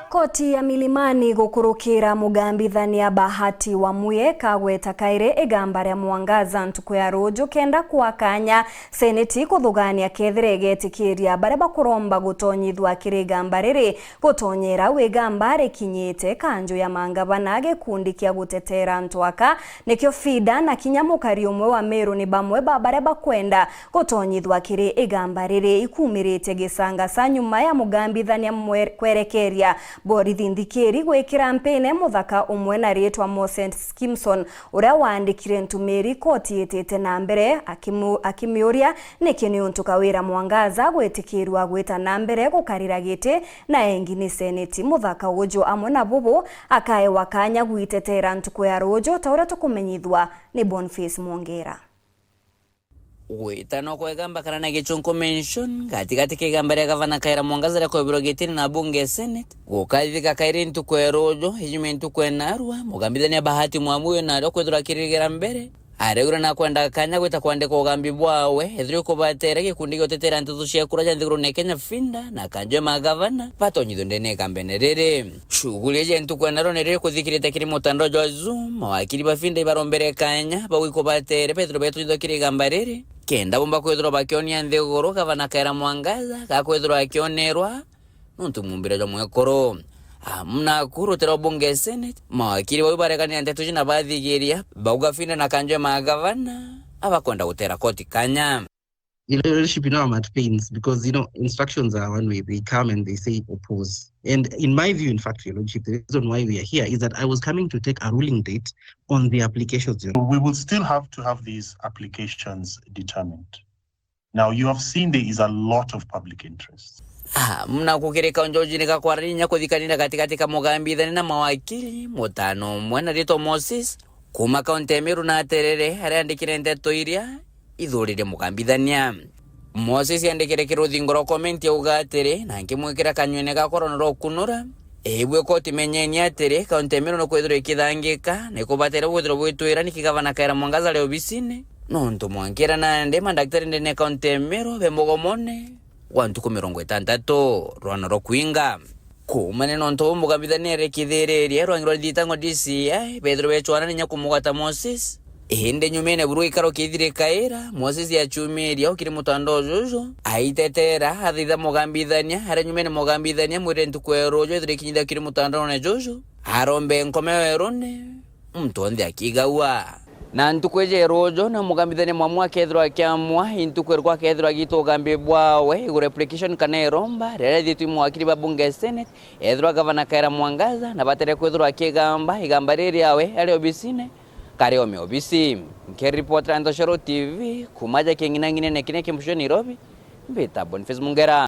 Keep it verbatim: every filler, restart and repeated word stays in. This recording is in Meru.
Koti ya Milimani gukurukira mugambithania Bahati Wamuye kagweta kairi igamba ria Mwangaza ntuku ya ruju kenda kwa kanya seneti kuthugania kethira igetikiria baria bakuromba gutonyithua kiri igamba riri gutonyera wigamba rikinyite kanju ya mangavana gikundi kia gutetera antu aka nikio FIDA na kinya mukari umwe wa Meru ni bamwe ba baria bakwenda gutonyithua kiri igamba riri ikumiritie gisanga sa nyuma ya mugambithania mwe-, kwerekeria borithi nthikiri gwikira mpine muthaka umwe na ritwa Moses Kimson, uria waandikire ntumiri koti itite na mbere akimu-, akimiuria niki niuntu kawira Mwangaza gwitikirua gwita na mbere gukarira giti na engi ni seneti. Muthaka uju amwe na bubu akaewa kanya gwitetera ntuku ya ruju ta uria tukumenyithua ni Boniface Mwongera. Gwitana kwa igamba kana na gichunku mention gatigati ka igamba ria gavana Kawira Mwangaza ria kwebirwa gitini na bunge ya Senate gukathithika kairi ntuku ya ruju, inyuma ntuku ya narua, mugambithania Bahati Mwamuye nario kwithirwa akirigira mbere aregura na kwenda kanya gwita kwandika ugambi bwawe ethirwa ikubatera gikundi gia gutetera nteto cia kura ja nthigurune ya Kenya FIDA na kanju ya magavana batonyithwe ndene igambene riri. Shughuli iji ntuku ya naro niriri kuthikirite kiri mutandao jwa Zoom, mawakiri ba FIDA ibarombere kanya bau ikubatere bethirwe betonyithwa kiri igamba riri, kenda bomba kwithirwa bakionia nthiguru gavana Kawira Mwangaza gakwithirwa akionerwa nuntu mumbire jwa mwekuru. Amu naku rutero bunge Senate, mawakiri bau baregania nteto iji na bathigiria bauga FIDA na kanju ya magavana abakwenda gutera koti kanya. Leadership, you know, I'm at pains because, you know, instructions are one way. They come and they say oppose. And in my view, in fact, Your Lordship, the reason why we are here is that I was coming to take a ruling date on the applications, you know. We will still have to have these applications determined. Now, you have seen there is a lot of public interest. Ah, muna kukirika unjoji ni gakwarinya kuthikanira gatigati ka mugambithania na mawakili, mutano umwe na ritwa Moses, kuma kaunti ya Meru na aterere, aria andikire nteto iria ithuririe mugambithania. Moses yandikire kiri ruthingo rwa comment yauga atiri, na nkimwikira kanyuene gakwa rwano rwa ukunura, ibue koti menyeni atiri, kaunti ya Meru ni kwithirwa ikithangika, ni kubatere bwithirwa bwitwira niki gavana Kawira Mwangaza ari obisine, nontu mwankira nandi mandaktari ndene kaunti ya Meru be mugomone gwa ntuku mirongo itantatu, rwano rwa kwinga. Kuumania nontu buu mugambithania arekithiririe rwangi rwa ithitang'o D C I bethirwe becwana ninya kumugwata Moses. Indi nyumene buru ikaro kithirikaira, Moses yachumirie au kiri mutandao juju, aitetera, athitha mugambithania, aria nyumene mugambithania mwire ntuku ya ruju ethirwe ikinyithia kiri mutandaone juju, arombe nkome werune, muntu onthe akigagua. Na ntuku iji ya ruju, na mugambithania Mwamuye akethirwa akiamua intuku irikwa akethirwa agita ugambi bwawe iguru application kana iromba riria rithitwe i mawakiri ba bunge ya Senate, ethirwa gavana Kawira Mwangaza na batere kwithirwa akigamba igamba riri riawe ari obisine kari ome obisi. Nkiripotera Ntoshoro T V kuma ja king'inang'inene kiria kimbucio Nairobi, mbita Boniface Mungera.